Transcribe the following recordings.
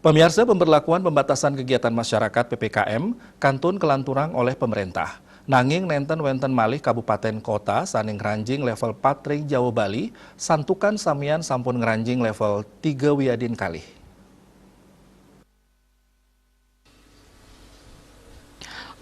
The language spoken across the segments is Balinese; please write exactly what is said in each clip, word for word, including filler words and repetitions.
Pemirsa, pemberlakuan pembatasan kegiatan masyarakat P P K M kantun kelanturang oleh pemerintah. Nanging nenten wenten malih kabupaten kota sane ngranjing level pat ring Jawa Bali, santukan samian sampun ngranjing level tiga wiadin kalih.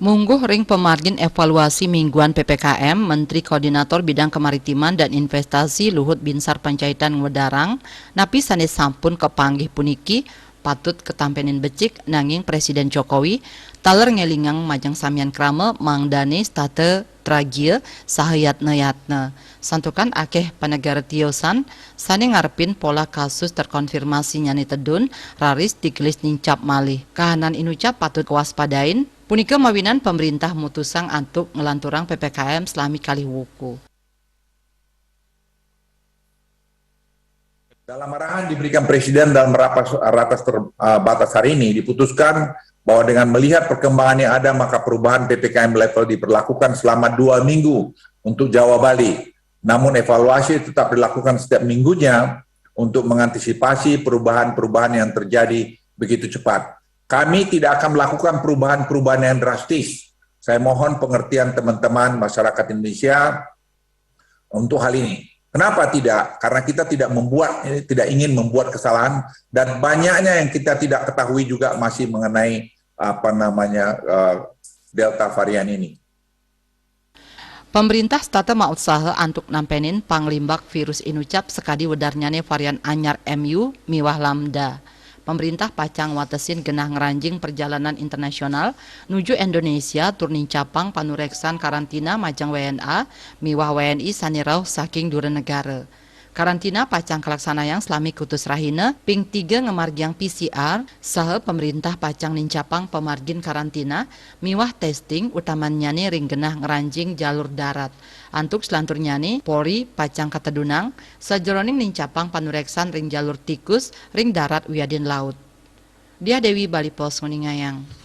Mungguh ring pamargin evaluasi mingguan P P K M, Menteri Koordinator Bidang Kemaritiman dan Investasi Luhut Binsar Panjaitan ngwedarang, napi sane sampun kapanggih puniki patut katampenin becik, nanging Presiden Jokowi taler ngelingang majeng samian krama mangdane setata tragia saha yatna-yatna. Santukan akeh panegara tiosan sane ngarepin pola kasus terkonfirmasinyane tedun, raris digelis nincap malih. Kahanan inucap patut kawaspadain, punika mawinan pamrintah mutusang antuk nglanturang P P K M salami kalih wuku. Dalam arahan diberikan Presiden dalam rapat ratas terbatas hari ini, diputuskan bahwa dengan melihat perkembangan yang ada, maka perubahan P P K M level diberlakukan selama dua minggu untuk Jawa Bali. Namun evaluasi tetap dilakukan setiap minggunya untuk mengantisipasi perubahan-perubahan yang terjadi begitu cepat. Kami tidak akan melakukan perubahan-perubahan yang drastis. Saya mohon pengertian teman-teman masyarakat Indonesia untuk hal ini. Kenapa tidak? Karena kita tidak membuat, tidak ingin membuat kesalahan, dan banyaknya yang kita tidak ketahui juga masih mengenai apa namanya uh, Delta varian ini. Pamrintah setata mautsaha antuk nampenin panglimbak virus inucap sakadi wedarnyane varian anyar M U miwah Lambda. Pamrintah pacang watesin genah ngranjing perjalanan internasional nuju Indonesia tur nincapang panureksan karantina majeng W N A miwah W N I sane rauh saking dura negara. Karantina pacang kalaksanayang salami kutus rahina, ping tiga ngamargiang P C R, saha pamrintah pacang nincapang pamargin karantina miwah testing, utamannyane ring genah ngranjing jalur darat. Antuk salanturnyane, Polri pacang katedunang sajeroning nincapang panureksan ring jalur tikus ring darat wiadin laut. Diah Dewi, Bali Post, nguningayang.